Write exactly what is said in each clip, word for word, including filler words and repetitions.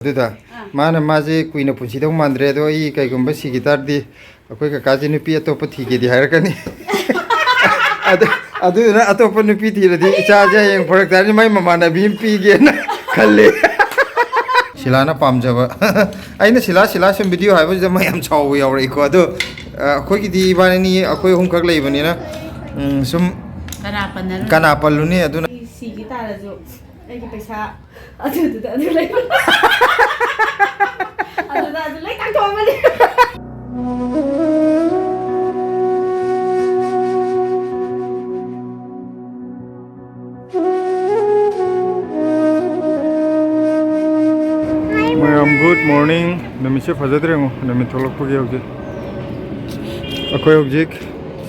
ꯑꯗꯨꯗ ꯑꯥ꯫ ꯃꯥꯅ ꯃꯥꯁꯦ ꯀꯨꯏꯅ ꯄꯨꯟꯁꯤꯗꯧ ꯃꯥꯟꯗ꯭ꯔꯦ, ꯑꯗꯣ ꯑꯩ ꯀꯩꯒꯨꯝꯕ ꯁꯤꯈꯤ ꯇꯥꯔꯗꯤ ꯑꯩꯈꯣꯏ ꯀꯀꯥꯁꯦ ꯅꯨꯄꯤ ꯑꯇꯣꯞꯄ ꯊꯤꯒꯦꯗꯤ ꯍꯥꯏꯔꯛꯀꯅꯤ꯫ ꯑꯗꯨ, ꯑꯗꯨꯗꯨꯅ ꯑꯇꯣꯞꯄ ꯅꯨꯄꯤ ꯊꯤꯔꯗꯤ ꯏꯆꯥꯁꯦ ꯍꯌꯦꯡ ꯐꯔꯛ ꯇꯥꯔꯗꯤ ꯃꯥꯏ ꯃꯃꯥꯟꯅꯕꯤ ꯑꯃ ꯄꯤꯒꯦꯅ ꯈꯜꯂꯤ꯫ ꯁꯤꯂꯥꯅ ꯄꯥꯝꯖꯕ꯫ ꯑꯩꯅ "ꯁꯤꯂꯥ, ꯁꯤꯂꯥ, ꯁꯨꯝ ꯚꯤꯗꯤꯑꯣ" ꯍꯥꯏꯕꯁꯤꯗ ꯃꯌꯥꯝ ꯁꯥꯎꯕ ꯌꯥꯎꯔꯛꯏꯀꯣ꯫ ꯑꯗꯣ, ꯑ, ꯑꯩꯈꯣꯏꯒꯤꯗꯤ ꯏꯕꯥꯅꯤꯅꯤ, ꯑꯩꯈꯣꯏ ꯑꯍꯨꯝꯈꯛ ꯂꯩꯕꯅꯤꯅ, ꯎꯝ, ꯁꯨꯝ ꯀꯅꯥ ꯄꯟꯅꯔꯨꯅꯤ? ꯀꯅꯥ ꯄꯜꯂꯨꯅꯤ? ꯑꯗꯨꯅ ꯑꯩ ꯁꯤꯈꯤ ꯇꯥꯔꯁꯨ ꯑꯩꯒꯤ ꯄꯩꯁꯥ ꯑꯗꯨꯗꯨꯗ ꯑꯗꯨ ꯂꯩꯕ꯫ ꯑꯗꯨꯗ ꯑꯗꯨ ꯂꯣꯏ ꯇꯥꯛꯊꯣꯛꯑꯝꯃꯅꯤ꯫ ꯃꯌꯥꯝ, good morning꯫ ꯅꯨꯃꯤꯠꯁꯦ ꯐꯖꯗ꯭ꯔꯦ ꯌꯦꯡꯉꯣ, ꯅꯨꯃꯤꯠ ꯊꯣꯛꯂꯛꯄꯒꯤ ꯍꯧꯖꯤꯛ꯫ ꯑꯩꯈꯣꯏ ꯍꯧꯖꯤꯛ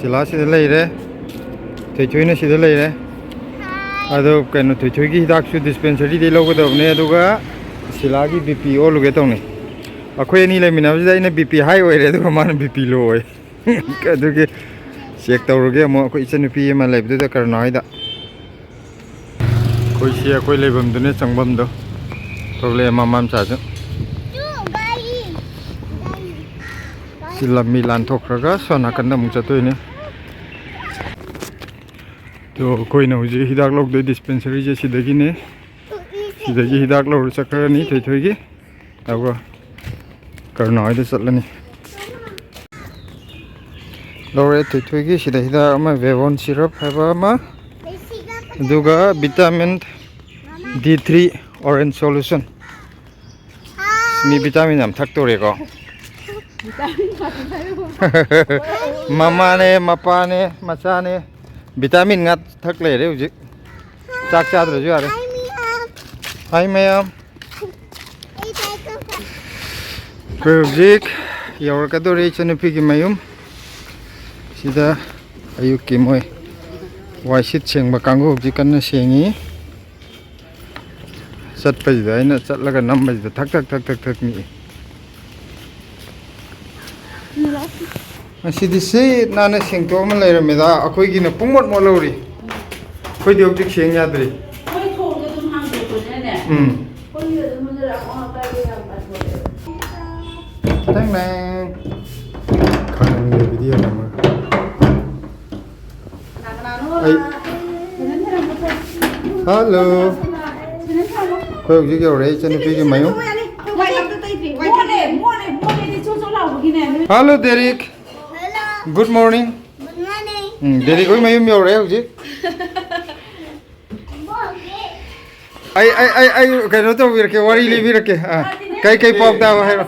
ꯁꯤꯂꯥꯁꯤꯗ ꯂꯩꯔꯦ, ꯊꯣꯏꯊꯣꯏꯅ ꯁꯤꯗ ꯂꯩꯔꯦ꯫ ꯑꯗꯣ ꯀꯩꯅꯣ, ꯊꯣꯏꯊꯣꯏꯒꯤ ꯍꯤꯗꯥꯛꯁꯨ ꯗꯤꯁꯄꯦꯟꯁꯔꯤꯗꯩ ꯂꯧꯒꯗꯕꯅꯦ, ꯑꯗꯨꯒ ꯁꯤꯂꯥꯒꯤ ꯕꯤ ꯄꯤ ꯑꯣꯜꯂꯨꯒꯦ ꯇꯧꯅꯤ꯫ ꯑꯩꯈꯣꯏ ꯑꯅꯤ ꯂꯩꯃꯤꯟꯅꯕꯁꯤꯗ ꯑꯩꯅ ꯕꯤ ꯄꯤ ꯍꯥꯏ ꯑꯣꯏꯔꯦ, ꯑꯗꯨꯒ ꯃꯥꯅ ꯕꯤ ꯄꯤ ꯂꯣ ꯑꯣꯏ꯫ ꯑꯗꯨꯒꯤ ꯆꯦꯛ ꯇꯧꯔꯨꯒꯦ ꯑꯃꯨꯛ꯫ ꯑꯩꯈꯣꯏ ꯏꯆꯟꯅꯨꯄꯤ ꯑꯃ ꯂꯩꯕꯗꯨꯗ, ꯀꯔꯨꯅꯥ ꯍꯣꯏꯗ꯫ ꯑꯩꯈꯣꯏ ꯁꯤ ꯑꯩꯈꯣꯏ ꯂꯩꯐꯝꯗꯨꯅꯦ ꯆꯪꯐꯝꯗꯣ꯫ ꯊꯣꯛꯂꯛꯑꯦ ꯃꯃꯥ ꯃꯆꯥꯁꯨ꯫ ꯁꯤ ꯂꯝꯕꯤ ꯂꯥꯟꯊꯣꯛꯈ꯭ꯔꯒ ꯁꯣꯝ ꯅꯥꯀꯟꯗ ꯑꯃꯨꯛ ꯆꯠꯇꯣꯏꯅꯦ꯫ ꯑꯗꯣ ꯑꯩꯈꯣꯏꯅ ꯍꯧꯖꯤꯛ ꯍꯤꯗꯥꯛ ꯂꯧꯗꯣꯏ ꯗꯤꯁꯄꯦꯟꯁꯔꯤꯁꯦ ꯁꯤꯗꯒꯤꯅꯦ꯫ ꯁꯤꯗꯒꯤ ꯍꯤꯗꯥꯛ ꯂꯧꯔ ꯆꯠꯈ꯭ꯔꯅꯤ ꯊꯣꯏꯊꯣꯏꯒꯤ꯫ ꯑꯗꯨꯒ ꯀꯔꯨꯅꯥ ꯍꯣꯏꯗ ꯆꯠꯂꯅꯤ꯫ ꯂꯧꯔꯦ ꯊꯣꯏꯊꯣꯏꯒꯤ ꯁꯤꯗ ꯍꯤꯗꯥꯛ ꯑꯃ, ꯕꯦꯕꯣꯟ ꯁꯤꯔꯞ ꯍꯥꯏꯕ ꯑꯃ, ꯑꯗꯨꯒ vitamin D three orange solution. ꯃꯤ ꯚꯤꯇꯥꯃꯤꯟ ꯌꯥꯝ ꯊꯛꯇꯣꯔꯦꯀꯣ꯫ ꯃꯃꯥꯅꯦ, ꯃꯄꯥꯅꯦ, ꯃꯆꯥꯅꯦ, ꯚꯤꯇꯥꯃꯤꯟ ꯉꯥꯛ ꯊꯛ ꯂꯩꯔꯦ ꯍꯧꯖꯤꯛ꯫ ꯆꯥꯛ ꯆꯥꯗ꯭ꯔꯁꯨ ꯌꯥꯔꯦ꯫ ꯍꯥꯏ ꯃꯌꯥꯝ꯫ ꯑꯩꯈꯣꯏ ꯍꯧꯖꯤꯛ ꯌꯧꯔꯛꯀꯗꯧꯔꯦ ꯏꯆꯟꯅꯨꯄꯤꯒꯤ ꯃꯌꯨꯝ꯫ ꯁꯤꯗ ꯑꯌꯨꯛꯀꯤ ꯃꯣꯏ ꯋꯥꯏꯁꯤꯠ ꯁꯦꯡꯕ ꯀꯥꯡꯕꯨ ꯍꯧꯖꯤꯛ ꯀꯟꯅ ꯁꯦꯡꯉꯤ꯫ ꯆꯠꯄꯁꯤꯗ, ꯑꯩꯅ ꯆꯠꯂꯒ ꯅꯝꯕꯁꯤꯗ ꯊꯛ ꯊꯛ ꯊꯛ ꯊꯛ ꯊꯛ ꯅꯤꯛꯏ꯫ ꯉꯁꯤꯗꯤ ꯁꯤꯠ ꯅꯥꯟꯅ ꯁꯦꯡꯇꯣꯛꯑꯃ ꯂꯩꯔꯝꯃꯦꯗ꯫ ꯑꯩꯈꯣꯏꯒꯤꯅ ꯄꯨꯡꯃꯣꯠ ꯃꯣꯠꯍꯧꯔꯤ꯫ ꯑꯩꯈꯣꯏꯗꯤ ꯍꯧꯖꯤꯛ ꯁꯦꯡ ꯌꯥꯗ꯭ꯔꯤ꯫ ꯃꯣꯏ ꯊꯣꯡꯗꯣ ꯑꯗꯨꯝ ꯍꯥꯡꯗꯣꯛꯄꯅꯤꯅꯅꯦ꯫ ꯎꯝ꯫ ꯑꯩꯈꯣꯏꯒꯤꯗ ꯑꯗꯨꯝ ꯍꯥꯡꯗꯣꯛꯑ ꯇꯦꯡ ꯅꯦꯡ꯫ ꯈꯪꯗꯦ, video number꯫ ꯑꯩ Hello꯫ ꯑꯩꯈꯣꯏ ꯍꯧꯖꯤꯛ ꯌꯧꯔꯦ ꯏꯆꯟꯅꯨꯄꯤꯒꯤ ꯃꯌꯨꯝ꯫ ꯃꯣꯠꯂꯦ, ꯃꯣꯠꯂꯦ, ꯃꯣꯠꯂꯦꯗꯤ ꯆꯣꯠ ꯆꯣꯠ ꯂꯥꯎꯕꯒꯤꯅꯦ꯫ Hello, Derek. Hello꯫ Good morning꯫ Good morning꯫ ꯎꯝ, ꯗꯦꯔꯤꯛ ꯍꯣꯏ ꯃꯌꯨꯝ ꯌꯧꯔꯦ ꯍꯧꯖꯤꯛ꯫ ꯑꯩ, ꯑꯩ, ꯑꯩ, ꯑꯩ ꯀꯩꯅꯣ ꯇꯧꯕꯤꯔꯛꯀꯦ, ꯋꯥꯔꯤ ꯂꯤꯕꯤꯔꯛꯀꯦ꯫ ꯑꯥ, ꯀꯩ ꯀꯩ ꯄꯥꯎ ꯇꯥꯕ ꯍꯥꯏꯔꯣ꯫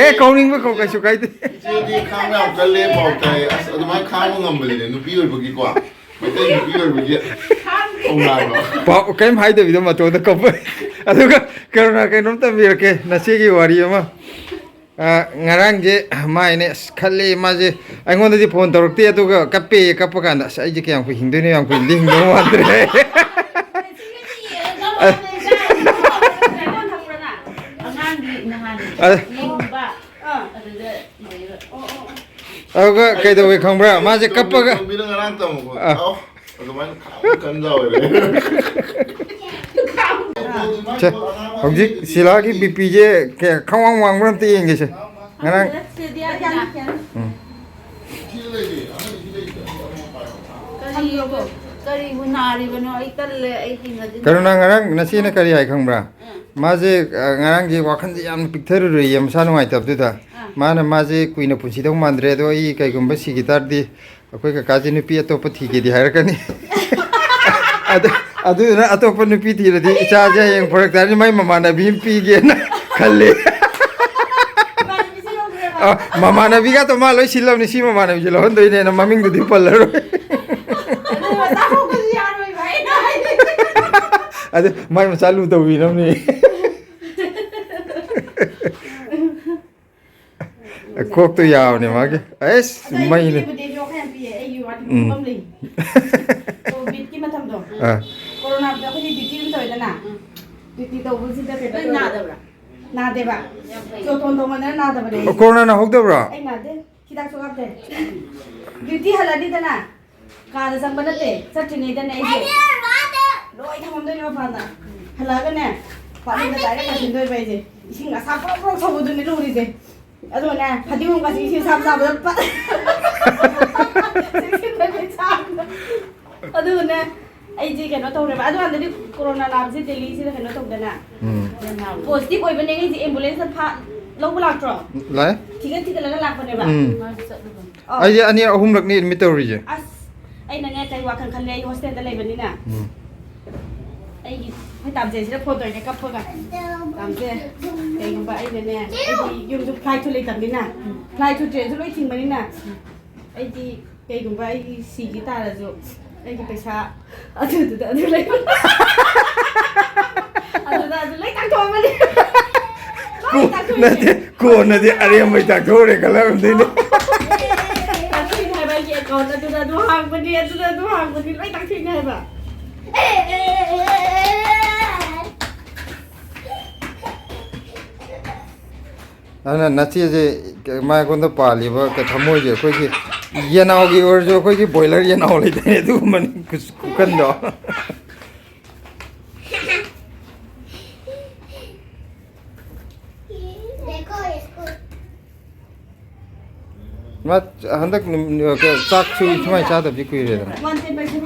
ꯑꯦ, ꯀꯧꯅꯤꯡꯕ ꯀꯧ, ꯀꯩꯁꯨ ꯀꯥꯏꯗꯦ꯫ ꯏꯆꯦꯗꯤ ꯈꯥꯡꯕ ꯌꯥꯝ ꯀꯜꯂꯦ, ꯄꯥꯎ ꯇꯥꯏ꯫ ꯑꯁ, ꯑꯗꯨꯃꯥꯏꯅ ꯈꯥꯡꯕ ꯉꯝꯕꯅꯤꯅꯦ, ꯅꯨꯄꯤ ꯑꯣꯏꯕꯒꯤꯀꯣ꯫ ꯃꯩꯇꯩ ꯅꯨꯄꯤ ꯑꯣꯏꯕꯒꯤ ꯈꯣꯡꯅꯥꯏꯗꯣ꯫ ꯄꯥꯎ ꯀꯩꯝ ꯍꯥꯏꯗꯕꯤꯗ ꯃꯇꯣꯟꯗ ꯀꯞꯄ꯫ ꯑꯗꯨꯒ ꯀꯔꯨꯅꯥ ꯀꯩꯅꯣꯝ ꯇꯝꯕꯤꯔꯛꯀꯦ, ꯅꯆꯦꯒꯤ ꯋꯥꯔꯤ ꯑꯃ꯫ ꯑ, ꯉꯔꯥꯡꯁꯦ ꯃꯥꯏꯅꯦ, ꯑꯁ, ꯈꯜꯂꯦ ꯃꯥꯁꯦ꯫ ꯑꯩꯉꯣꯟꯗꯗꯤ phone ꯇꯧꯔꯛꯇꯦ, ꯑꯗꯨꯒ ꯀꯞꯄꯦ꯫ ꯀꯞꯄ ꯀꯥꯟꯗ, "ꯑꯁ, ꯑꯩꯁꯦ ꯀꯌꯥꯝ ꯀꯨꯏ ꯍꯤꯡꯗꯣꯏꯅꯣ, ꯌꯥꯝ ꯀꯨꯏꯅꯗꯤ ꯍꯤꯡꯗꯧ ꯃꯥꯟꯗ꯭ꯔꯦ"꯫ ꯑꯉꯥꯡꯒꯤ ꯅꯍꯥꯟ ꯑ꯫ ꯌꯦꯡꯉꯨꯕ, ꯑꯗꯨꯗ ꯂꯩꯕ꯫ ꯑꯗꯨꯒ ꯀꯩꯗꯧꯋꯦ ꯈꯪꯕ꯭ꯔꯥ? ꯃꯥꯁꯦ ꯀꯞꯄꯒ ꯇꯧꯕꯤꯔ ꯉꯔꯥꯡ ꯇꯝꯃꯨꯀꯣ꯫ ꯑ꯫ ꯑꯧ, ꯑꯗꯨꯃꯥꯏꯅ ꯈꯥꯡꯕ ꯀꯟꯖꯥꯎ ꯑꯣꯏꯔꯦ꯫ ꯁꯦ, ꯍꯧꯖꯤꯛ ꯁꯤꯂꯥꯒꯤ BP ꯁꯦ ꯀꯌꯥ, ꯈꯪꯋꯥꯡ ꯋꯥꯡꯕ꯭ꯔꯥ ꯑꯝꯇ ꯌꯦꯡꯒꯦꯁꯦ꯫ ꯉꯔꯥꯡ ꯎꯝ꯫ ꯀꯔꯤꯕꯨ, ꯀꯔꯤꯕꯨ ꯅꯥꯔꯤꯕꯅꯣ? ꯑꯩ ꯇꯜꯂꯦ, ꯑꯩ ꯍꯩꯅꯗꯦ꯫ ꯀꯔꯨꯅꯥ, ꯉꯔꯥꯡ ꯅꯆꯦꯅ ꯀꯔꯤ ꯍꯥꯏ ꯈꯪꯕ꯭ꯔꯥ? ꯎꯝ꯫ ꯃꯥꯁꯦ, ꯑ, ꯉꯔꯥꯡꯁꯦ ꯋꯥꯈꯜꯁꯦ ꯌꯥꯝꯅ ꯄꯤꯛꯊꯔꯨꯔꯦꯌꯦ, ꯃꯁꯥ ꯅꯨꯡꯉꯥꯏꯇꯕꯗꯨꯗ꯫ ꯑꯥ꯫ ꯃꯥꯅ, "ꯃꯥꯁꯦ ꯀꯨꯏꯅ ꯄꯨꯟꯁꯤꯗꯧ ꯃꯥꯟꯗ꯭ꯔꯦ, ꯑꯗꯣ ꯑꯩ ꯀꯩꯒꯨꯝꯕ ꯁꯤꯈꯤ ꯇꯥꯔꯗꯤ ꯑꯩꯈꯣꯏ ꯀꯀꯥꯁꯦ ꯅꯨꯄꯤ ꯑꯇꯣꯞꯄ ꯊꯤꯒꯦꯗꯤ ꯍꯥꯏꯔꯛꯀꯅꯤ"꯫ ꯑꯗꯨ, ꯑꯗꯨꯗꯨꯅ ꯑꯇꯣꯞꯄ ꯅꯨꯄꯤ ꯊꯤꯔꯗꯤ ꯏꯆꯥꯁꯦ ꯍꯌꯦꯡ ꯐꯔꯛ ꯇꯥꯔꯅꯤ, ꯃꯥꯏ ꯃꯃꯥꯟꯅꯕꯤ ꯑꯃ ꯄꯤꯒꯦꯅ ꯈꯜꯂꯤ꯫ ꯏꯃꯥꯟꯅꯕꯤꯁꯦ ꯂꯧꯈ꯭ꯔꯦꯕ꯫ ꯑ, ꯃꯃꯥꯟꯅꯕꯤꯒꯗꯣ ꯃꯥ ꯂꯣꯏ ꯁꯤꯜꯂꯕꯅꯤ, ꯁꯤ ꯃꯃꯥꯟꯅꯕꯤꯁꯦ ꯂꯧꯍꯟꯗꯣꯏꯅꯦꯅ ꯃꯃꯤꯡꯗꯨꯗꯤ ꯄꯜꯂꯔꯣꯏ꯫ ꯑꯗꯨ ꯃꯆꯥ ꯄꯣꯛꯄꯁꯨ ꯌꯥꯔꯣꯏꯕ ꯑꯩꯅ ꯍꯥꯏꯗꯤ꯫ ꯑꯗꯨ ꯃꯥꯏ ꯃꯆꯥ ꯂꯨ ꯇꯧꯕꯤꯅꯕꯅꯤ꯫ ꯀꯣꯛꯇꯣ ꯌꯥꯕꯅꯦ ꯃꯥꯒꯤ꯫ ꯑꯩꯁ, ꯑꯗꯣ ꯑꯩ ꯃꯩꯅꯦ꯫ ꯅꯨꯄꯤꯗꯕꯨꯗꯤ ꯑꯩꯁꯨ ꯋꯥꯈꯜ ꯌꯥꯝ ꯄꯤꯛꯑꯦ꯫ ꯑꯩꯒꯤ ꯋꯥꯗꯤ ꯎꯝ꯫ ꯄꯤꯛꯐꯝ ꯂꯩ꯫ ꯀꯣꯚꯤꯗꯀꯤ ꯃꯇꯝꯗꯣ꯫ ꯑꯥ꯫ ꯀꯣꯔꯣꯅꯥꯗ ꯑꯩꯈꯣꯏꯗꯤ duty ꯑꯗꯨꯝ ꯇꯧꯋꯦꯗꯅ꯫ ꯎꯝ꯫ Duty ꯇꯧꯕꯁꯤꯗ ꯀꯩꯅꯣ ꯅꯪ ꯇꯧꯋꯦ꯫ ꯅꯥꯗꯕ꯭ꯔꯥ? ꯅꯥꯗꯦꯕ꯫ ꯌꯥꯝ ꯐꯩ꯫ ꯖꯣꯇꯣꯟ ꯇꯧꯃꯟꯗꯅ ꯅꯥꯗꯕꯅꯦ ꯑꯩ꯫ ꯀꯣꯔꯣꯅꯥ ꯅꯥꯍꯧꯗꯕ꯭ꯔꯣ? ꯑꯩ ꯅꯥꯗꯦ꯫ ꯍꯤꯗꯥꯛꯁꯨ ꯀꯥꯞꯇꯦ꯫ Duty ꯍꯜꯂꯅꯤꯗꯅ꯫ ꯀꯥꯗ ꯆꯪꯕ ꯅꯠꯇꯦ, ꯆꯠꯇ꯭ꯔꯤꯉꯩꯗꯅꯦ ꯑꯩꯁꯦ ꯂꯣꯏ ꯊꯝꯃꯝꯗꯣꯏꯅꯦ ꯃꯄꯥꯟꯗ꯫ ꯍꯜꯂꯛꯑꯒꯅꯦ, ꯄꯥꯛꯅꯝꯗ direct ꯀꯥꯁꯤꯟꯗꯣꯏꯕ ꯑꯩꯁꯦ꯫ ꯏꯁꯤꯡ ꯑꯁꯥꯕ ꯄ꯭ꯔꯣꯛ ꯄ꯭ꯔꯣꯛ ꯁꯧꯕꯗꯨꯅꯦ ꯂꯨꯔꯤꯁꯦ꯫ ꯑꯗꯨꯒꯅꯦ, ꯐꯗꯤꯒꯣꯝꯒꯁꯦ ꯏꯁꯤꯡ ꯑꯁꯥꯕ ꯑꯁꯥꯕꯗ ꯄꯠ-, ꯆꯦꯛꯁꯤꯟꯗꯕꯩ ꯆꯥꯡꯗ꯫ ꯑꯗꯨꯒꯅꯦ, ꯑꯩꯁꯦ ꯀꯩꯅꯣ ꯇꯧꯔꯦꯕ꯫ ꯑꯗꯨꯀꯥꯟꯗꯗꯤ ꯀꯣꯔꯣꯅꯥ ꯅꯥꯕꯁꯦ ꯗꯦꯜꯂꯤꯁꯤꯗ ꯀꯩꯅꯣ ꯇꯧꯗꯅ꯫ ꯎꯝ꯫ Positive ꯑꯣꯏꯕꯅꯦ꯫ ꯑꯩꯁꯦ ambulance ꯐꯥ-, ꯂꯧꯕ ꯂꯥꯛꯇ꯭ꯔꯣ? ꯂꯥꯛꯑꯦ꯫ ꯊꯤꯒꯠ ꯊꯤꯒꯠꯂꯒ ꯂꯥꯛꯄꯅꯦꯕ꯫ ꯎꯝ꯫ ꯑꯧ꯫ ꯑꯩꯗꯤ ꯑꯅꯤꯔꯛ ꯑꯍꯨꯝꯂꯛꯅꯤ admit ꯇꯧꯔꯤꯁꯦ꯫ ꯑꯁ, ꯑꯩꯅꯅꯦ ꯀꯩ ꯋꯥꯈꯜ ꯈꯜꯂꯦ, ꯑꯩ hostelꯗ ꯂꯩꯕꯅꯤꯅ꯫ ꯎꯝ꯫ ꯑꯩꯒꯤ, ꯑꯩꯈꯣꯏ ꯇꯥꯝꯆꯦꯟꯁꯤꯗ phone ꯇꯧꯔꯤꯅꯦ ꯀꯞꯄꯒ꯫ ꯇꯥꯝꯆꯦ, ꯀꯩꯒꯨꯝꯕ ꯑꯩꯅꯅꯦ, ꯑꯩꯗꯤ ꯌꯨꯝꯁꯨ flightꯁꯨ ꯂꯩꯇꯕꯅꯤꯅ, flightꯁꯨ trainꯁꯨ ꯂꯣꯏ ꯊꯤꯡꯕꯅꯤꯅ, ꯑꯩꯗꯤ ꯀꯩꯒꯨꯝꯕ ꯑꯩꯒꯤ ꯁꯤꯈꯤ ꯇꯥꯔꯁꯨ, ꯑꯩꯒꯤ ꯄꯩꯁꯥ ꯑꯗꯨꯗꯨꯗ ꯑꯗꯨ ꯂꯩꯕ꯫ ꯑꯗꯨꯗ ꯑꯗꯨ ꯂꯣꯏ ꯇꯥꯛꯊꯣꯛꯑꯝꯃꯅꯤ꯫ ꯂꯣꯏ ꯇꯥꯛꯊꯣꯛꯑꯦ꯫ ꯅꯠꯇꯦ, ꯀꯣꯟꯅꯗꯤ ꯑꯔꯦꯝꯕꯩ ꯇꯥꯛꯊꯣꯛꯎꯔꯦ ꯈꯜꯂꯝꯗꯣꯏꯅꯦ꯫ ꯇꯥꯛꯊꯣꯛꯏꯅꯦ ꯍꯥꯏꯕ, ꯑꯩꯒꯤ account ꯑꯗꯨꯗ ꯑꯗꯨ ꯍꯥꯡꯕꯅꯤ, ꯑꯗꯨꯗ ꯑꯗꯨ ꯍꯥꯡꯕꯅꯤ, ꯂꯣꯏ ꯇꯥꯛꯊꯣꯛꯏꯅꯦ ꯍꯥꯏꯕ꯫ ꯑꯗꯨꯅ ꯅꯆꯦꯁꯦ ꯃꯉꯣꯟꯗ ꯄꯥꯜꯂꯤꯕ ꯊꯃꯣꯏꯁꯦ ꯑꯩꯈꯣꯏꯒꯤ ꯌꯦꯅꯥꯎꯒꯤ ꯑꯣꯏꯔꯁꯨ ꯑꯩꯈꯣꯏꯒꯤ boiler ꯌꯦꯅꯥꯎ ꯂꯩꯗꯥꯏꯅꯦ, ꯑꯗꯨꯒꯨꯝꯕꯅꯤ ꯈꯨ-, ꯈꯨꯀꯟꯗꯣ꯫ देखो इसको। ꯃꯥ ꯍꯟꯗꯛ ꯅꯨꯃꯤꯠ, ꯆꯥꯛꯁꯨ ꯁꯨꯃꯥꯏꯅ ꯆꯥꯗꯕꯗꯤ ꯀꯨꯏꯔꯦꯗꯅ꯫ One ten percent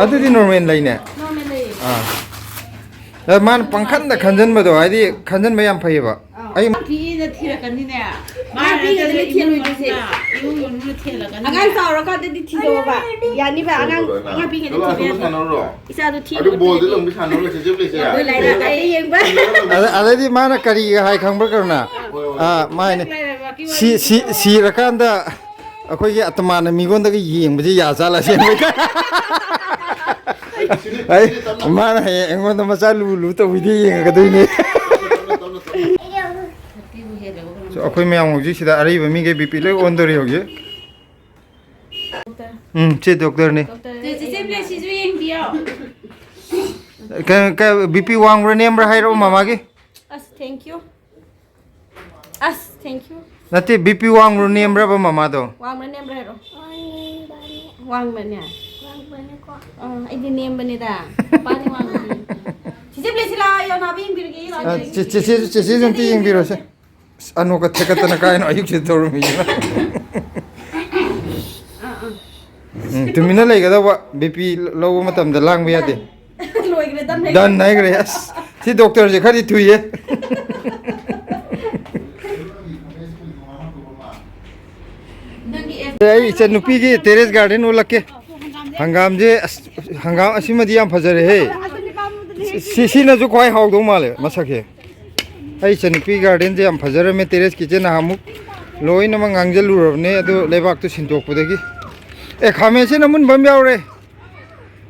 ꯑꯗꯨꯗꯤ normal ꯂꯩꯅꯦ꯫ Normal ꯂꯩ꯫ ꯑꯥ꯫ ꯑ, ꯃꯥꯅ ꯄꯪꯈꯟꯗ ꯈꯟꯖꯟꯕꯗꯣ, ꯍꯥꯏꯗꯤ ꯈꯟꯖꯟꯕ ꯌꯥꯝ ꯐꯩꯌꯕ꯫ ꯑꯩ ꯄꯤꯛꯏꯅ ꯊꯤꯔꯛꯀꯅꯤꯅꯦ꯫ ꯃꯥ ꯄꯤꯛꯏꯉꯩꯗꯗꯤ ꯏꯃꯨꯡ ꯊꯤꯔꯣꯏꯗꯣꯏꯁꯦ꯫ ꯃꯅꯨꯡꯅ, ꯏꯃꯨꯡ ꯃꯅꯨꯡꯅ ꯊꯤꯍꯜꯂꯛꯀꯅꯤ꯫ ꯑꯉꯥꯡ ꯆꯥꯎꯔꯀꯥꯟꯗꯗꯤ ꯊꯤꯖꯧꯕ꯫ ꯌꯥꯅꯤꯕ, ꯑꯉꯥꯡ, ꯑꯉꯥꯡ ꯄꯤꯛꯏꯉꯩꯗ ꯊꯤꯕ ꯌꯥꯗꯦ꯫ ꯏꯆꯥꯗꯣ ꯊꯤꯕ ꯑꯗꯨ ꯕꯣꯜꯗꯤ ꯃꯇꯝꯗꯗꯤ ꯂꯧꯕꯤ ꯁꯥꯟꯅꯔꯣꯏ, ꯆꯦꯆꯦ ꯄ꯭ꯂꯦꯁꯦ꯫ ꯑꯩꯈꯣꯏ ꯂꯥꯏꯔꯤꯛ ꯂꯥꯏꯔꯤꯛ ꯌꯦꯡꯕ꯫ ꯑꯗ-, ꯑꯗꯩꯗꯤ ꯃꯥꯅ ꯀꯔꯤꯒ ꯍꯥꯏ ꯈꯪꯕ꯭ꯔꯥ, ꯀꯔꯨꯅꯥ? ꯍꯣꯏ, ꯍꯣꯏ꯫ ꯑꯥ, ꯃꯥ ꯍꯥꯏꯅꯦ, "ꯁꯤ-, ꯁꯤ-, ꯁꯤꯔꯀꯥꯟꯗ ꯑꯩꯈꯣꯏꯒꯤ ꯑꯇꯃꯥꯟꯅ ꯃꯤꯉꯣꯟꯗꯒ ꯌꯦꯡꯕꯁꯦ ꯌꯥꯖꯥꯠꯂ?" ꯑꯁꯦꯡꯕꯩ꯫ ꯑꯩ, ꯃꯥꯅ ꯍꯌꯦꯡ ꯑꯩꯉꯣꯟꯗ ꯃꯆꯥ ꯂꯨ ꯂꯨ ꯇꯧꯕꯤꯗꯦ ꯌꯦꯡꯉꯒꯗꯣꯏꯅꯦ꯫ ꯑꯩꯈꯣꯏ ꯃꯌꯥꯝ ꯍꯧꯖꯤꯛ ꯁꯤꯗ ꯑꯔꯤꯕ ꯃꯤꯈꯩ BP ꯂꯣꯏ ꯑꯣꯟꯗꯣꯔꯤ ꯍꯧꯖꯤꯛ꯫ ꯎꯝ, ꯁꯤ doctorꯅꯤ꯫ ꯆꯦ, ꯆꯦ, ꯆꯦ ꯕ꯭ꯂꯦꯁꯤꯁꯨ ꯌꯦꯡꯕꯤꯌꯣ꯫ ꯀ-, ꯀ-, BP ꯋꯥꯡꯕ꯭ꯔꯥ ꯅꯦꯝꯕ꯭ꯔꯥ ꯍꯥꯏꯔꯛꯑꯣ ꯃꯃꯥꯒꯤ꯫ ꯑꯁ, thank you꯫ ꯑꯁ, thank you꯫ ꯅꯠꯇꯦ, BP ꯋꯥꯡꯕ꯭ꯔꯣ ꯅꯦꯝꯕ꯭ꯔꯕ ꯃꯃꯥꯗꯣ? ꯋꯥꯡꯕ꯭ꯔꯥ ꯅꯦꯝꯕ꯭ꯔꯥ ꯍꯥꯏꯔꯛꯑꯣ꯫ ꯋꯥꯡꯕꯅꯦ꯫ ꯋꯥꯡꯕꯅꯦꯀꯣ꯫ ꯑꯥ, ꯑꯩꯗꯤ ꯅꯦꯝꯕꯅꯤꯗ꯫ ꯄꯥꯗꯤ ꯋꯥꯡꯕꯅꯤ꯫ ꯆꯤꯆꯦ ꯕ꯭ꯂꯦꯁꯤꯂꯥ, ꯌꯥꯝ ꯅꯥꯕ ꯌꯦꯡꯕꯤꯔꯒꯦ, ꯂꯥꯛꯑꯣ꯫ ꯑ, ꯆꯦ-, ꯆꯦ-, ꯆꯦ-, ꯆꯦꯆꯦꯁꯨ ꯑꯝꯇ ꯌꯦꯡꯕꯤꯔꯣꯁꯦ꯫ ꯑꯁ, ꯑꯅꯣꯛꯀ ꯊꯦꯛꯀꯠꯇꯅ ꯀꯥꯏꯅꯣ ꯑꯌꯨꯛꯁꯤꯗ ꯇꯧꯔꯝꯃꯤꯁꯤꯅ꯫ ꯑꯥ, ꯑꯥ꯫ ꯎꯝ, ꯇꯨꯃꯤꯟꯅ ꯂꯩꯒꯗꯧꯕ, ꯕꯤ ꯄꯤ ꯂꯧꯕ ꯃꯇꯝꯗ ꯂꯥꯡꯕ ꯌꯥꯗꯦ꯫ ꯂꯣꯏꯈ꯭ꯔꯦ, done ꯍꯥꯏꯈ꯭ꯔꯦ꯫ Done ꯍꯥꯏꯈ꯭ꯔꯦ꯫ ꯑꯁ, ꯁꯤ ꯗꯣꯛꯇꯔꯁꯦ ꯈꯔꯗꯤ ꯊꯨꯏꯌꯦ꯫ ꯅꯪꯒꯤ ꯑꯦꯞ ꯑꯩ ꯏꯆꯟꯅꯨꯄꯤꯒꯤ terrace garden ꯎꯠꯂꯛꯀꯦ꯫ ꯍꯪꯒꯥꯝꯁꯦ, ꯑꯁ, ꯍꯪꯒꯥꯝ ꯑꯁꯤꯃꯗꯤ ꯌꯥꯝ ꯐꯖꯔꯦꯍꯦ꯫ ꯁꯤ-, ꯁꯤꯅꯁꯨ ꯈ꯭ꯋꯥꯏ ꯍꯥꯎꯗꯧ ꯃꯥꯜꯂꯦ ꯃꯁꯛꯁꯦ꯫ ꯑꯩ ꯏꯆꯟꯅꯨꯄꯤ gardenꯁꯦ ꯌꯥꯝ ꯐꯖꯔꯝꯃꯦ, terraceꯀꯤꯁꯦ ꯅꯍꯥꯟꯃꯨꯛ ꯂꯣꯏꯅꯃꯛ ꯉꯥꯡꯁꯤꯜꯂꯨꯔꯕꯅꯦ, ꯑꯗꯨ ꯂꯩꯕꯥꯛꯇꯨ ꯁꯤꯟꯗꯣꯛꯄꯗꯒꯤ꯫ ꯑꯦ, ꯈꯥꯃꯦꯟꯁꯤꯟ ꯑꯃꯨꯟꯕ ꯑꯃ ꯌꯥꯎꯔꯦ꯫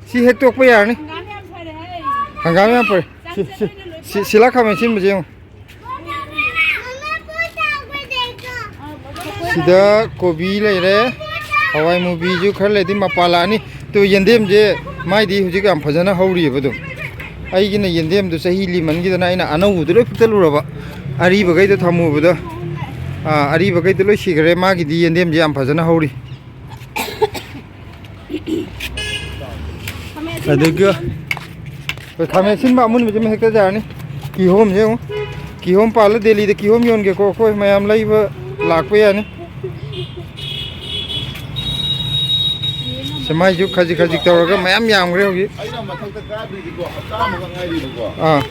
ꯁꯤ ꯍꯦꯛꯇꯣꯛꯄ ꯌꯥꯔꯅꯤ꯫ ꯍꯪꯒꯥꯝ ꯌꯥꯝ ꯐꯔꯦ꯫ ꯁꯤ, ꯁꯤ, ꯁꯤ, ꯁꯤꯂꯥ ꯈꯥꯃꯦꯟ ꯁꯤꯟꯕꯁꯦ ꯌꯦꯡꯉꯨ꯫ ꯁꯤꯗ ꯀꯣꯕꯤ ꯂꯩꯔꯦ, ꯍꯋꯥꯏ ꯃꯨꯕꯤꯁꯨ ꯈꯔ ꯂꯩꯔꯗꯤ ꯃꯄꯥ ꯂꯥꯛꯑꯅꯤ꯫ ꯇꯨ, ꯌꯦꯟꯗꯦꯝꯁꯦ ꯃꯥꯏꯗꯤ ꯍꯧꯖꯤꯛ ꯌꯥꯝ ꯐꯖꯅ ꯍꯧꯔꯤꯑꯕ ꯑꯗꯨꯝ꯫ ꯑꯩꯒꯤꯅ ꯌꯦꯟꯗꯦꯝꯗꯨ ꯆꯍꯤ ꯂꯤꯃꯟꯈꯤꯗꯅ ꯑꯩꯅ ꯑꯅꯧꯕꯗꯨ ꯂꯣꯏ ꯐꯨꯛꯇꯠꯂꯨꯔꯕ, ꯑꯔꯤꯕꯈꯩꯗꯣ ꯊꯝꯃꯨꯕꯗ, ꯑꯥ, ꯑꯔꯤꯕꯈꯩꯗꯣ ꯂꯣꯏ ꯁꯤꯈ꯭ꯔꯦ꯫ ꯃꯥꯒꯤꯗꯤ ꯌꯦꯟꯗꯦꯝꯁꯦ ꯌꯥꯝ ꯐꯖꯅ ꯍꯧꯔꯤ꯫ ꯑꯗꯨꯒ ꯑꯩꯈꯣꯏ ꯈꯥꯃꯦꯟ ꯑꯁꯤꯟꯕ ꯑꯃꯨꯟꯕꯁꯤꯃ ꯍꯦꯛꯇ ꯌꯥꯔꯅꯤ꯫ ꯀꯤꯍꯣꯝꯁꯦ ꯌꯦꯡꯉꯨ, ꯀꯤꯍꯣꯝ ꯄꯥꯜꯂ, ꯗꯦꯜꯂꯤꯗ ꯀꯤꯍꯣꯝ ꯌꯣꯟꯒꯦꯀꯣ, ꯑꯩꯈꯣꯏ ꯃꯌꯥꯝ ꯂꯩꯕ ꯂꯥꯛꯄ ꯌꯥꯅꯤ꯫ ꯁꯦ, ꯃꯥꯏꯁꯨ ꯈꯖꯤꯛ ꯈꯖꯤꯛ ꯇꯧꯔꯒ ꯃꯌꯥꯝ ꯌꯥꯝꯈ꯭ꯔꯦ ꯍꯧꯖꯤꯛ꯫ ꯑꯩꯅ ꯃꯊꯛꯇ ꯀꯥꯗ꯭ꯔꯤꯁꯤꯀꯣ, ꯍꯞꯇꯥ ꯑꯃꯈꯛ ꯉꯥꯏꯔꯤꯕꯀꯣ꯫ ꯑꯥ,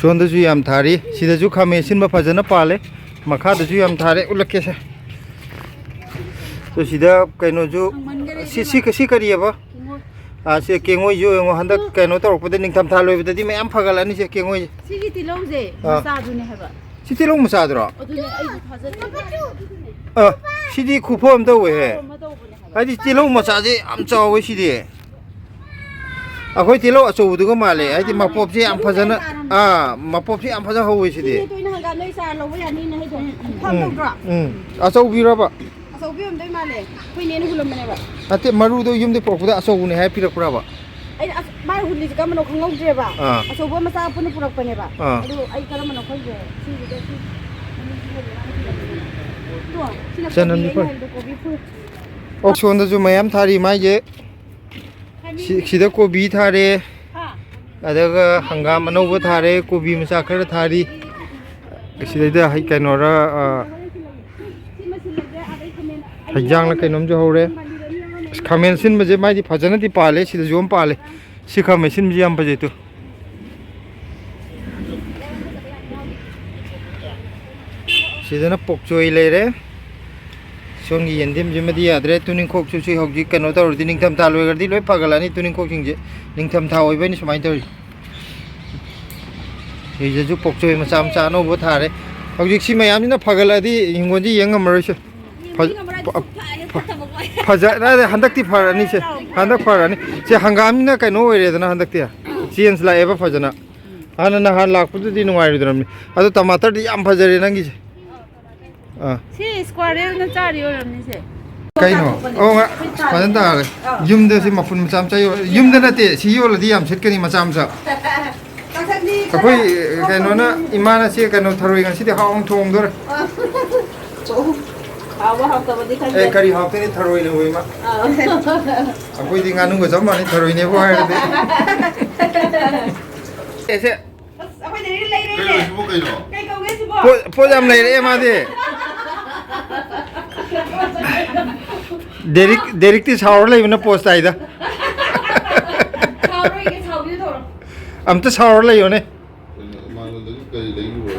ꯁꯣꯝꯗꯁꯨ ꯌꯥꯝ ꯊꯥꯔꯤ꯫ ꯁꯤꯗꯁꯨ ꯈꯥꯃꯦꯟ ꯑꯁꯤꯟꯕ ꯐꯖꯅ ꯄꯥꯜꯂꯦ꯫ ꯃꯈꯥꯗꯁꯨ ꯌꯥꯝ ꯊꯥꯔꯦ, ꯎꯠꯂꯛꯀꯦꯁꯦ꯫ ꯑꯗꯣ ꯁꯤꯗ ꯀꯩꯅꯣꯁꯨ, ꯁꯤ, ꯁꯤ, ꯁꯤ ꯀꯔꯤꯑꯕ? ꯀꯦꯡꯉꯣꯏ꯫ ꯑꯥ, ꯁꯤ ꯀꯦꯡꯉꯣꯏꯁꯨ ꯌꯦꯡꯉꯣ, ꯍꯟꯗꯛ ꯀꯩꯅꯣ ꯇꯧꯔꯛꯄꯗ, ꯅꯤꯡꯊꯝꯊꯥ ꯂꯣꯏꯕꯗꯗꯤ ꯃꯌꯥꯝ ꯐꯒꯠꯂꯛꯑꯅꯤ ꯁꯦ, ꯀꯦꯡꯉꯣꯏꯁꯦ꯫ ꯁꯤꯒꯤ ꯇꯤꯜꯍꯧꯁꯦ ꯑꯥ꯫ ꯃꯆꯥꯗꯨꯅꯦ ꯍꯥꯏꯕ꯫ ꯁꯤ ꯇꯤꯜꯍꯧ ꯃꯆꯥꯗꯨꯔꯣ? ꯑꯗꯨꯅꯦ ꯑꯩꯁꯨ ꯊꯥꯖꯗꯦ꯫ ꯑꯥ, ꯁꯤꯗꯤ ꯈꯨꯐ ꯑꯃ ꯇꯧꯋꯦꯍꯦ꯫ ꯈꯨꯐ ꯑꯃ ꯇꯧꯕꯅꯦ ꯍꯥꯏꯕ꯫ ꯍꯥꯏꯗꯤ ꯇꯤꯜꯍꯧ ꯃꯆꯥꯁꯦ ꯌꯥꯝ ꯆꯥꯎꯋꯦ ꯁꯤꯗꯤ꯫ ꯑꯩꯈꯣꯏ ꯇꯤꯜꯍꯧ ꯑꯆꯧꯕꯗꯨꯒ ꯃꯥꯜꯂꯦ, ꯍꯥꯏꯗꯤ ꯃꯄꯣꯞꯁꯦ ꯌꯥꯝ ꯐꯖꯅ, ꯑꯥ, ꯃꯄꯣꯞꯁꯦ ꯌꯥꯝ ꯐꯖꯅ ꯍꯧꯋꯦ ꯁꯤꯗꯤ꯫ ꯁꯤꯅꯦ ꯇꯣꯏꯅ ꯍꯪꯒꯥꯝ ꯅꯣꯏ ꯆꯥꯔ ꯂꯧꯕ ꯌꯥꯅꯤꯅ ꯍꯥꯏꯗꯣ꯫ ꯐꯥꯝ ꯎꯝ, ꯇꯧꯗ꯭ꯔꯣ? ꯎꯝ꯫ ꯑꯆꯧꯕꯤꯔꯕ? ꯑꯆꯧꯕꯤ ꯑꯣꯏꯔꯝꯗꯣꯏ ꯃꯥꯜꯂꯦ꯫ ꯑꯩꯈꯣꯏ ꯅꯦꯅ ꯍꯨꯜꯂꯝꯕꯅꯦꯕ꯫ ꯅꯠꯇꯦ, ꯃꯔꯨꯗꯣ ꯌꯨꯝꯗꯩ ꯄꯨꯔꯛꯄꯗ ꯑꯆꯧꯕꯅꯦ ꯍꯥꯏꯔ ꯄꯤꯔꯛꯄ꯭ꯔꯕ? ꯑꯩꯅ ꯑꯁ, ꯃꯥꯅ ꯍꯨꯜꯂꯤꯁꯦ ꯀꯔꯝꯕꯅꯣ ꯈꯪꯍꯧꯗ꯭ꯔꯦꯕ꯫ ꯑꯥ꯫ ꯑꯆꯧꯕ ꯃꯆꯥ ꯄꯨꯟꯅ ꯄꯨꯔꯛꯄꯅꯦꯕ꯫ ꯑꯥ꯫ ꯑꯗꯨ ꯑꯩ ꯀꯔꯝꯕꯅꯣ ꯈꯪꯗ꯭ꯔꯦ꯫ ꯁꯤꯁꯤꯗ ꯁꯤ ꯇꯣ, ꯁꯤꯅ ꯆꯅꯝꯗꯤ ꯀꯣꯕꯤ ꯑꯩꯅ ꯐꯔꯦ꯫ ꯍꯥꯏꯕꯗꯣ, ꯀꯣꯕꯤ ꯐꯨꯜ꯫ ꯑꯣ, ꯁꯣꯝꯗꯁꯨ ꯃꯌꯥꯝ ꯊꯥꯔꯤ ꯃꯥꯏꯁꯦ꯫ ꯁꯤ-, ꯁꯤꯗ ꯀꯣꯕꯤ ꯊꯥꯔꯦ꯫ ꯍꯥ? ꯑꯗꯨꯒ ꯍꯪꯒꯥꯝ ꯑꯅꯧꯕ ꯊꯥꯔꯦ, ꯀꯣꯕꯤ ꯃꯆꯥ ꯈꯔ ꯊꯥꯔꯤ꯫ ꯁꯤꯗꯩꯗ ꯍꯩ ꯀꯩꯅꯣꯔ, ꯑ, ꯍꯩꯖꯥꯡꯂ ꯀꯩꯅꯣꯝꯁꯨ ꯍꯧꯔꯦ꯫ ꯑꯁ, ꯈꯥꯃꯦꯟ ꯑꯁꯤꯟꯕꯁꯦ ꯃꯥꯏꯗꯤ ꯐꯖꯅꯗꯤ ꯄꯥꯜꯂꯦ, ꯁꯤꯗꯁꯨ ꯑꯃ ꯄꯥꯜꯂꯦ꯫ ꯁꯤ ꯈꯥꯃꯦꯟ ꯑꯁꯤꯟꯕꯁꯦ ꯌꯥꯝ ꯐꯖꯩ ꯇꯨ꯫ ꯁꯤꯗꯅ ꯄꯣꯛꯆꯣꯏ ꯂꯩꯔꯦ꯫ ꯁꯣꯝꯒꯤ ꯌꯦꯟꯗꯦꯝꯁꯤꯃꯗꯤ ꯌꯥꯗ꯭ꯔꯦ꯫ ꯇꯨꯅꯤꯡꯈꯣꯛꯁꯨ ꯁꯤ ꯍꯧꯖꯤꯛ ꯀꯩꯅꯣ ꯇꯧꯔꯗꯤ ꯅꯤꯡꯊꯝꯊꯥ ꯂꯣꯏꯈ꯭ꯔꯗꯤ ꯂꯣꯏ ꯐꯒꯠꯂꯛꯑꯅꯤ ꯇꯨꯅꯤꯡꯈꯣꯛꯁꯤꯡꯁꯦ꯫ ꯅꯤꯡꯊꯝꯊꯥ ꯑꯣꯏꯕꯩꯅꯤ ꯁꯨꯃꯥꯏꯅ ꯇꯧꯔꯤ꯫ ꯁꯤꯗꯁꯨ ꯄꯣꯛꯆꯣꯏ ꯃꯆꯥ ꯃꯆꯥ ꯑꯅꯧꯕ ꯊꯥꯔꯦ꯫ ꯍꯧꯖꯤꯛ ꯁꯤ ꯃꯌꯥꯝꯁꯤꯅ ꯐꯒꯠꯂꯛꯑꯗꯤ ꯍꯤꯡꯒꯣꯜꯁꯤ ꯌꯦꯡ ꯉꯝꯃꯔꯣꯏꯁꯦ꯫ ꯐ-, ꯐ-, ꯐꯖ-, ꯍꯟꯗꯛꯇꯤ ꯐꯔꯅꯤꯁꯦ꯫ ꯍꯟꯗꯛ ꯐꯔꯅꯤ꯫ ꯁꯦ ꯍꯪꯒꯥꯝꯁꯤꯅ ꯀꯩꯅꯣ ꯑꯣꯏꯔꯦꯗꯅ ꯍꯟꯗꯛꯇꯤ꯫ ꯆꯦꯟꯖ ꯂꯥꯛꯑꯦꯕ ꯐꯖꯅ꯫ ꯍꯥꯟꯅ ꯅꯍꯥꯟ ꯂꯥꯛꯄꯗꯨꯗꯤ ꯅꯨꯡꯉꯥꯏꯔꯨꯗ꯭ꯔꯕꯅꯤ꯫ ꯑꯗꯣ ꯇꯃꯥꯇꯔꯗꯤ ꯌꯥꯝ ꯐꯖꯔꯦ ꯅꯪꯒꯤꯁꯦ꯫ ꯑꯥ꯫ ꯁꯤ ꯁ꯭ꯀ꯭ꯋꯥꯔꯦꯜꯅ ꯆꯥꯔꯤ ꯑꯣꯏꯔꯝꯅꯤꯁꯦ꯫ ꯀꯩꯅꯣ? ꯑꯣ, ꯉ-, ꯐꯖꯅ ꯇꯥꯔꯦ꯫ ꯌꯨꯝꯗ ꯁꯤ ꯃꯄꯨꯟ ꯃꯆꯥ ꯃꯆꯥ ꯌꯣꯜ-, ꯌꯨꯝꯗ ꯅꯠꯇꯦ, ꯁꯤ ꯌꯣꯜꯂꯗꯤ ꯌꯥꯝ ꯁꯤꯠꯀꯅꯤ ꯃꯆꯥ ꯃꯆꯥ꯫ ꯑꯩꯈꯣꯏ ꯀꯩꯅꯣꯅ, ꯏꯃꯥꯅ ꯁꯤ ꯀꯩꯅꯣ ꯊꯔꯣꯏ ꯉꯁꯤꯗꯤ ꯍꯥꯎꯅ ꯊꯣꯡꯗꯣꯔꯦ꯫ ꯍꯥꯎꯕ ꯍꯥꯎꯇꯕꯗꯤ ꯈꯪꯗꯦ꯫ ꯑꯦ, ꯀꯔꯤ ꯍꯥꯎꯇꯅꯤ ꯊꯔꯣꯏꯅ ꯑꯣꯏꯃ꯫ ꯑꯥ꯫ ꯑꯩꯈꯣꯏꯗꯤ ꯉꯥꯅꯨꯒ ꯆꯞ ꯃꯥꯟꯅꯩ ꯊꯔꯣꯏꯅꯦꯕꯨ ꯍꯥꯏꯔꯗꯤ꯫ ꯑꯦꯁꯦ꯫ ꯑꯁ, ꯑꯩꯈꯣꯏ ꯗꯦꯔꯤꯛ ꯂꯩꯔꯦꯅꯦ꯫ ꯀꯩꯅꯣ ꯁꯤꯕꯨ ꯀꯩꯅꯣ? ꯀꯩ ꯀꯧꯒꯦ ꯁꯤꯕꯣ? ꯄꯣꯠ, ꯄꯣꯠ ꯌꯥꯝ ꯂꯩꯔꯛꯑꯦ ꯃꯥꯗꯤ꯫ ꯗꯦꯔꯤꯛ, ꯗꯦꯔꯤꯛꯇꯤ ꯁꯥꯎꯔ ꯂꯩꯕꯅ ꯄꯣꯁ ꯇꯥꯏꯗ꯫ ꯁꯥꯎꯔꯣꯏꯒꯦ, ꯁꯥꯎꯕꯤꯗ ꯇꯧꯔꯣ꯫ ꯑꯝꯇ ꯁꯥꯎꯔ ꯂꯩꯌꯣꯅꯦ꯫ ꯀꯩꯅꯣ, ꯑꯦꯃꯥꯖꯣꯟꯗꯒꯤ ꯀꯔꯤ ꯂꯩꯔꯨꯔꯦ?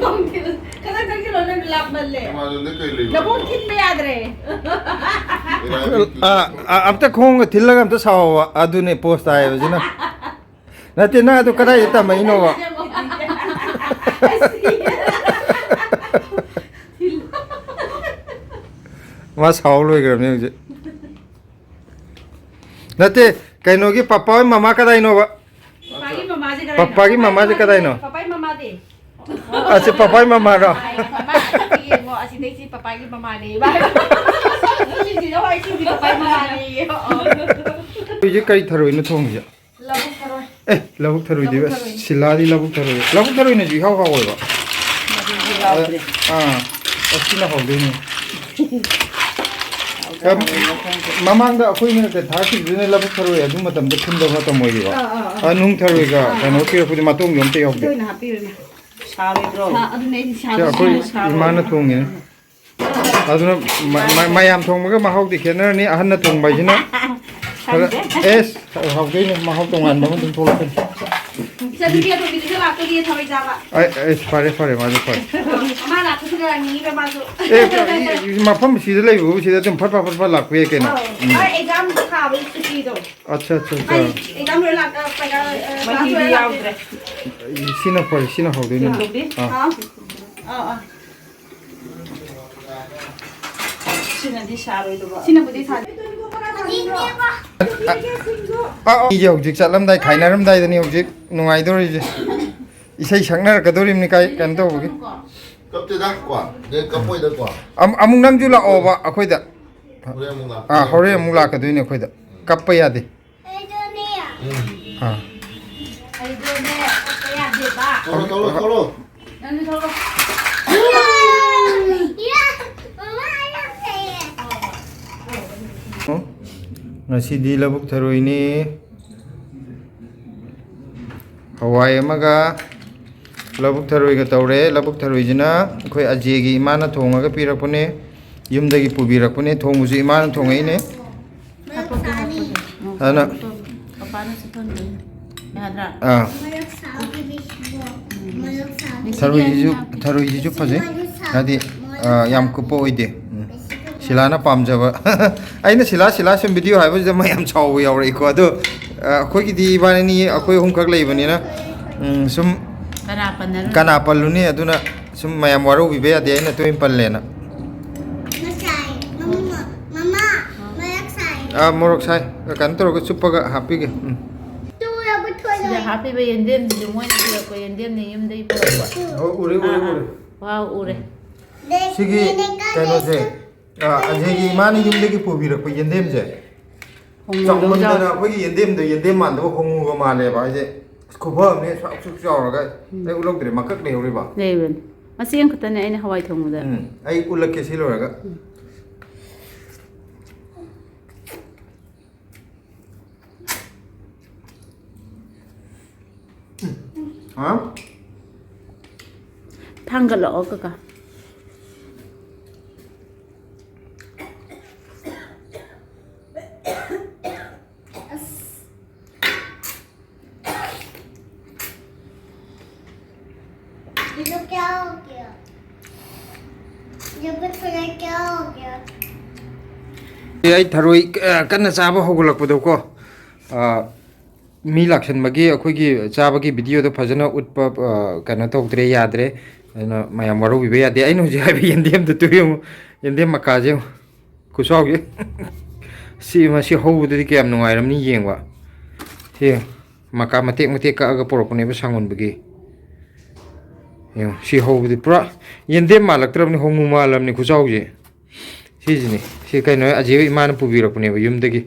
ꯈꯤꯇꯪ ꯆꯪꯁꯤꯜꯂꯣ, ꯅꯪ ꯂꯥꯞꯃꯜꯂꯦ꯫ ꯑꯦꯃꯥꯖꯣꯟꯗꯒꯤ ꯀꯔꯤ ꯂꯩꯔꯨꯔꯦ? ꯅꯈꯣꯡ ꯊꯤꯟꯕ ꯌꯥꯗ꯭ꯔꯦ꯫ ꯑ, ꯑ, ꯑꯝꯇ ꯈꯣꯡꯒ ꯊꯤꯜꯂꯒ ꯑꯝꯇ ꯁꯥꯎꯕ꯫ ꯑꯗꯨꯅꯦ ꯄꯣꯁ ꯇꯥꯏꯕꯁꯤꯅ꯫ ꯅꯠꯇꯦ, ꯅꯪ ꯑꯗꯨ ꯀꯗꯥꯏꯗ ꯇꯝꯃꯛꯏꯅꯣꯕ? ꯃꯥ ꯁꯥꯎ ꯂꯣꯏꯈ꯭ꯔꯕꯅꯦ ꯍꯧꯖꯤꯛ꯫ ꯅꯠꯇꯦ, ꯀꯩꯅꯣꯒꯤ ꯄꯄꯥ ꯍꯣꯏ ꯃꯃꯥ ꯀꯗꯥꯏꯅꯣꯕ? ꯄꯄꯥꯒꯤ ꯃꯃꯥꯁꯦ ꯀꯗꯥꯏꯅꯣ? ꯄꯄꯥꯒꯤ ꯃꯃꯥꯗꯤ꯫ ꯑꯁꯤ ꯄꯄꯥꯒꯤ ꯃꯃꯥꯔꯣ? ꯃꯃꯥ ꯑꯁꯤꯗ ꯌꯦꯡꯉꯣ, ꯑꯁꯤꯗꯩꯁꯤ ꯄꯄꯥꯒꯤ ꯃꯃꯥꯅꯦ꯫ ꯁꯤꯁꯤꯅ ꯍꯣꯏ, ꯁꯤꯗꯤ ꯄꯄꯥꯒꯤ ꯃꯃꯥꯅꯦ꯫ ꯍꯧꯖꯤꯛ ꯀꯔꯤ ꯊꯔꯣꯏꯅꯣ ꯊꯣꯡꯉꯤꯁꯦ? ꯂꯧꯕꯨꯛ ꯊꯔꯣꯏ꯫ ꯑꯦ, ꯂꯧꯕꯨꯛ ꯊꯔꯣꯏꯗꯤ ꯂꯧꯕꯨꯛ ꯊꯔꯣꯏ꯫ ꯁꯤꯂꯥꯗꯤ ꯂꯧꯕꯨꯛ ꯊꯔꯣꯏ꯫ ꯂꯧꯕꯨꯛ ꯊꯔꯣꯏꯅꯁꯨ ꯏꯍꯥꯎ ꯍꯥꯎꯋꯦꯕ꯫ ꯃꯗꯨꯗꯤ ꯍꯥꯎꯕꯅꯦ꯫ ꯑꯥ, ꯑꯁꯤꯅ ꯍꯥꯎꯗꯣꯏꯅꯦ꯫ ꯃꯃꯥꯡꯗ ꯑꯩꯈꯣꯏꯅ ꯀꯩ ꯊꯥꯔꯛꯈꯤꯕꯗꯨꯅ ꯂꯧꯕꯨꯛ ꯊꯔꯣꯏ ꯑꯗꯨ ꯃꯇꯝꯗ ꯈꯨꯟꯗꯕ ꯃꯇꯝ ꯑꯣꯏꯔꯤꯕ? ꯑꯥ, ꯑꯥ, ꯑꯥ꯫ ꯑꯥ, ꯅꯨꯡ ꯊꯔꯣꯏꯒ ꯑꯥ, ꯀꯩꯅꯣ ꯄꯤꯔꯛꯄꯗꯤ ꯃꯇꯣꯡꯗꯤ ꯑꯝꯇ ꯌꯥꯎꯗꯦ꯫ ꯑꯗꯨ ꯑꯣꯏꯅ ꯍꯥꯞꯄꯤꯔꯨꯅꯦ꯫ ꯁꯥꯔꯣꯏꯗ꯭ꯔꯣ? ꯁꯥ-, ꯑꯗꯨꯅꯦ ꯑꯩꯗꯤ ꯁꯥꯕ ꯁꯤ ꯑꯩꯈꯣꯏ ꯁꯥꯔꯣꯏ꯫ ꯏꯃꯥꯅ ꯊꯣꯡꯉꯤꯅꯦ꯫ ꯑꯗꯨꯅ ꯃ-, ꯃ-, ꯃꯌꯥꯝ ꯊꯣꯡꯕꯒ ꯃꯍꯥꯎꯗꯤ ꯈꯦꯠꯅꯔꯅꯤ꯫ ꯑꯍꯟꯅ ꯊꯣꯡꯕ ꯍꯥꯏꯁꯤꯅ ꯈꯔ, ꯈꯪꯗꯦ꯫ ꯑꯦꯁ, ꯍꯥꯎꯗꯣꯏꯅꯦ, ꯃꯍꯥꯎ ꯇꯣꯉꯥꯟꯕ ꯑꯃ ꯑꯗꯨꯝ ꯊꯣꯛꯂꯛꯀꯅꯤ꯫ ꯏꯆꯟꯅꯨꯄꯤ ꯑꯇꯣꯝꯕꯤꯗꯨꯁꯨ ꯂꯥꯛꯇꯣꯏꯅꯦ ꯊꯔꯣꯏ ꯆꯥꯕ꯫ ꯑꯩ, ꯑꯩ, ꯐꯔꯦ, ꯐꯔꯦ, ꯃꯥꯁꯨ ꯐꯔꯦ꯫ ꯃꯥ ꯂꯥꯛꯄꯁꯨ ꯉꯥꯏꯅꯤꯡꯉꯤꯕ ꯃꯥꯁꯨ꯫ ꯑꯦ, ꯃꯐꯝ ꯁꯤꯗ ꯂꯩꯕꯕꯨ ꯁꯤꯗ ꯑꯗꯨꯝ ꯐꯠ ꯐꯠ ꯐꯠ ꯐꯠ ꯂꯥꯛꯄ ꯌꯥꯏ ꯀꯩꯅꯣ꯫ ꯑꯧ꯫ ꯎꯝ꯫ ꯃꯥ exam ꯊꯥꯕꯒꯤ ꯁꯨꯇꯤꯗꯣ꯫ ꯑꯠꯆꯥ, ꯑꯠꯆꯥ, ꯑꯠꯆꯥ꯫ ꯑꯩ exam ꯂꯣꯏꯔ ꯂꯥꯛ-, ꯀꯩꯅꯣ, ꯑ, class ꯃꯍꯤꯗꯤ ꯂꯣꯏꯔ ꯂꯥꯛꯇꯣꯏꯅꯦ꯫ ꯌꯥꯎꯗ꯭ꯔꯦ꯫ ꯁꯤꯅ ꯐꯔꯦ, ꯁꯤꯅ ꯍꯧꯗꯣꯏꯅꯦ꯫ ꯁꯤꯅ ꯍꯧꯗꯣꯏꯅꯦ꯫ ꯑꯥ꯫ ꯍꯥꯎ꯫ ꯑꯥ, ꯑꯥ꯫ ꯁꯤꯅꯗꯤ ꯁꯥꯔꯣꯏꯗꯕ꯫ ꯁꯤꯅꯕꯨꯗꯤ ꯁꯥꯔꯣꯏ꯫ ꯑꯥ, ꯑꯥ, ꯑꯩꯁꯦ ꯍꯧꯖꯤꯛ ꯆꯠꯂꯝꯗꯥꯏ, ꯈꯥꯏꯅꯔꯝꯗꯥꯏꯗꯅꯤ ꯍꯧꯖꯤꯛ ꯅꯨꯡꯉꯥꯏꯗꯧꯔꯤꯁꯦ꯫ ꯏꯁꯩ ꯁꯛꯅꯔꯛꯀꯗꯧꯔꯤꯕꯅꯤ ꯀꯥꯏ, ꯀꯩꯅꯣ ꯇꯧꯕꯒꯤ꯫ ꯀꯞꯇꯦꯗ ꯀꯣ? ꯅꯪ ꯀꯞꯄꯣꯏꯗ ꯀꯣ? ꯑꯃꯨꯛ ꯅꯪꯁꯨ ꯂꯥꯛꯑꯣꯕ ꯑꯩꯈꯣꯏꯗ꯫ ꯍꯣꯔꯦꯟ ꯑꯃꯨꯛ ꯂꯥꯛꯀꯦ꯫ ꯑꯥ, ꯍꯣꯔꯦꯟ ꯑꯃꯨꯛ ꯂꯥꯛꯀꯗꯣꯏꯅꯦ ꯑꯩꯈꯣꯏꯗ꯫ ꯀꯞꯄ ꯌꯥꯗꯦ꯫ ꯑꯩꯗꯣꯅꯦ꯫ ꯎꯝ꯫ ꯑꯥ꯫ ꯑꯩꯗꯣꯅꯦ, ꯀꯞꯄ ꯌꯥꯗꯦꯕ꯫ ꯊꯣꯛꯂꯣ, ꯊꯣꯛꯂꯣ, ꯊꯣꯛꯂꯣ꯫ ꯅꯪꯁꯨ ꯊꯣꯛꯂꯣ꯫ ꯌꯥ! ꯌꯥ! ꯃꯃꯥ, ꯑꯩ ꯌꯥꯝ ꯐꯩꯌꯦ꯫ ꯎꯝ? ꯉꯁꯤꯗꯤ ꯂꯧꯕꯨꯛ ꯊꯔꯣꯏꯅꯤ꯫ ꯍꯋꯥꯏ ꯑꯃꯒ ꯂꯧꯕꯨꯛ ꯊꯔꯣꯏꯒ ꯇꯧꯔꯦ꯫ ꯂꯧꯕꯨꯛ ꯊꯔꯣꯏꯁꯤꯅ ꯑꯩꯈꯣꯏ ꯑꯖꯦꯒꯤ ꯏꯃꯥꯅ ꯊꯣꯡꯉꯒ ꯄꯤꯔꯛꯄꯅꯦ, ꯌꯨꯝꯗꯒꯤ ꯄꯨꯕꯤꯔꯛꯄꯅꯦ꯫ ꯊꯣꯡꯕꯁꯨ ꯏꯃꯥꯅ ꯊꯣꯡꯉꯛꯏꯅꯦ꯫ ꯍꯥꯞꯄꯛꯀꯦ, ꯍꯥꯞꯄꯛꯀꯦ꯫ ꯎꯝ, ꯑꯗꯨꯅ ꯄꯄꯥꯅ ꯆꯤꯛꯍꯟꯗꯣꯏꯅꯦ꯫ ꯌꯥꯗ꯭ꯔꯥ? ꯑꯥ꯫ ꯃꯔꯛ ꯁꯥꯕꯒꯤꯁꯤꯀꯣ, ꯎꯝ꯫ ꯃꯔꯛ ꯁꯥꯕꯒꯤ ꯊꯔꯣꯏꯁꯤꯁꯨ, ꯊꯔꯣꯏꯁꯤꯁꯨ ꯐꯖꯩ꯫ ꯃꯔꯛ ꯁꯥꯕ, ꯍꯥꯏꯗꯤ, ꯃꯔꯛ ꯑꯥ, ꯌꯥꯝ ꯁꯥꯕ꯫ ꯀꯨꯞꯄ ꯑꯣꯏꯗꯦ꯫ ꯎꯝ꯫ ꯁꯤꯂꯥꯅ ꯄꯥꯝꯖꯕ꯫ ꯑꯩꯅ "ꯁꯤꯂꯥ, ꯁꯤꯂꯥ, ꯁꯨꯝ ꯚꯤꯗꯤꯑꯣ ꯍꯥꯏꯕꯁꯤꯗ ꯃꯌꯥꯝ ꯁꯥꯎꯕ ꯌꯥꯎꯔꯛꯏꯀꯣ꯫ ꯑꯗꯣ, ꯑ, ꯑꯩꯈꯣꯏꯒꯤꯗꯤ ꯏꯕꯥꯅꯤ, ꯑꯩꯈꯣꯏ ꯑꯍꯨꯝꯈꯛ ꯂꯩꯕꯅꯤꯅ, ꯎꯝ, ꯁꯨꯝ ꯀꯅꯥ ꯄꯟꯅꯔꯨꯅꯤ? ꯀꯅꯥ ꯄꯜꯂꯨꯅꯤ? ꯑꯗꯨꯅ ꯁꯨꯝ ꯃꯌꯥꯝ ꯋꯥꯔꯧꯕꯤꯕ ꯌꯥꯗꯦ, ꯑꯩꯅ ꯇꯣꯏꯅ ꯄꯜꯂꯦꯅ꯫ ꯉꯁꯥꯏ, ꯃꯃꯥ, ꯃꯃꯥ, ꯃꯔꯛ ꯁꯥꯏ꯫ ꯑꯥ, ꯃꯣꯔꯣꯛ ꯁꯥꯏ꯫ ꯀꯩꯅꯣ ꯇꯧꯔꯒ ꯆꯨꯞꯄꯒ ꯍꯥꯞꯄꯤꯒꯦ꯫ ꯎꯝ꯫ ꯇꯨ ꯌꯥꯎꯕ ꯊꯣꯛꯑꯦ꯫ ꯁꯤꯗ ꯍꯥꯞꯄꯤꯕ ꯌꯦꯟꯗꯦꯝꯁꯤꯁꯨ ꯃꯣꯏꯅ ꯄꯤꯔꯛꯄ ꯌꯦꯟꯗꯦꯝꯅꯤ, ꯌꯨꯝꯗꯒꯤ ꯄꯨꯔꯛꯄ꯫ ꯑꯣ, ꯎꯔꯦ, ꯎꯔꯦ, ꯑꯥ, ꯑꯥ꯫ ꯎꯔꯦ꯫ ꯋꯥꯎ, ꯎꯔꯦ꯫ ꯎꯝ꯫ ꯁꯤꯒꯤ ꯀꯩꯅꯣꯁꯦ, ꯑꯥ, ꯑꯖꯦꯒꯤ ꯏꯃꯥꯅ ꯌꯨꯝꯗꯒꯤ ꯄꯨꯕꯤꯔꯛꯄ ꯌꯦꯟꯗꯦꯝꯁꯦ꯫ ꯍꯣꯡꯉꯨꯗꯧ ꯆꯥꯎꯃꯟꯗꯅ ꯖꯥꯠ꯫ ꯑꯩꯈꯣꯏꯒꯤ ꯌꯦꯟꯗꯦꯝꯗꯣ ꯌꯦꯟꯗꯦꯝ ꯃꯥꯟꯗꯕ ꯍꯣꯡꯉꯨꯒ ꯃꯥꯜꯂꯦꯕ꯫ ꯍꯥꯏꯁꯦ ꯈꯨꯐ ꯑꯃꯅꯦ, ꯁꯨꯛ ꯁꯨꯛ ꯆꯥꯎꯔꯒ꯫ ꯎꯝ꯫ ꯑꯩ ꯎꯠꯍꯧꯗ꯭ꯔꯦ, ꯃꯀꯛ ꯂꯩꯍꯧꯔꯤꯕ꯫ ꯂꯩꯕꯅꯤ꯫ ꯃꯆꯦ ꯑꯃꯈꯛꯇꯅꯦ ꯑꯩꯅ ꯍꯋꯥꯏ ꯊꯣꯡꯕꯗ꯫ ꯎꯝ, ꯑꯩ ꯎꯠꯂꯛꯀꯦ ꯁꯤ ꯂꯣꯏꯔꯒ꯫ ꯎꯝ꯫ ꯍꯥ? ꯊꯥꯡꯒꯠꯂꯛꯑꯣ, ꯀꯀꯥ꯫ ये तो क्या हो गया? ये भी फिर क्या हो गया? ꯑꯩ ꯊꯔꯣꯏ, ꯑ, ꯀꯟꯅ ꯆꯥꯕ ꯍꯧꯒꯠꯂꯛꯄꯗꯣꯀꯣ, ꯑ, ꯃꯤ ꯂꯥꯛꯁꯟꯕꯒꯤ ꯑꯩꯈꯣꯏꯒꯤ ꯆꯥꯕꯒꯤ ꯚꯤꯗꯤꯑꯣꯗꯣ ꯐꯖꯅ ꯎꯠꯄ, ꯑ, ꯀꯩꯅꯣ ꯇꯧꯗ꯭ꯔꯦ, ꯌꯥꯗ꯭ꯔꯦ꯫ ꯑꯗꯨꯅ ꯃꯌꯥꯝ ꯋꯥꯔꯧꯕꯤꯕ ꯌꯥꯗꯦ꯫ ꯑꯩꯅ ꯍꯧꯖꯤꯛ ꯍꯥꯏꯕ ꯌꯦꯟꯗꯦꯝꯗꯨ ꯇꯨ ꯌꯦꯡꯉꯨ, ꯌꯦꯟꯗꯦꯝ ꯃꯀꯥꯁꯦ ꯌꯦꯡꯉꯨ꯫ ꯈꯨꯆꯥꯎꯁꯦ꯫ ꯁꯤ, ꯃꯁꯤ ꯍꯧꯕꯗꯗꯤ ꯀꯌꯥꯝ ꯅꯨꯡꯉꯥꯏꯔꯝꯅꯤ ꯌꯦꯡꯕ꯫ ꯁꯤ ꯃꯀꯥ ꯃꯇꯦꯛ ꯃꯇꯦꯛ ꯀꯛꯑꯒ ꯄꯨꯔꯛꯄꯅꯦꯕ ꯁꯪꯒꯣꯟꯕꯒꯤ꯫ ꯌꯦꯡꯉꯨ, ꯁꯤ ꯍꯧꯕꯗꯤ ꯄꯨꯔꯥ ꯌꯦꯟꯗꯦꯝ ꯃꯥꯜꯂꯛꯇ꯭ꯔꯕꯅꯤ, ꯍꯣꯡꯉꯨ ꯃꯥꯜꯂꯕꯅꯤ ꯈꯨꯆꯥꯎꯁꯦ꯫ ꯁꯤꯁꯤꯅꯤ꯫ ꯁꯤ ꯀꯩꯅꯣ, ꯑꯖꯦ ꯍꯣꯏ ꯏꯃꯥꯅ ꯄꯨꯕꯤꯔꯛꯄꯅꯦꯕ ꯌꯨꯝꯗꯒꯤ꯫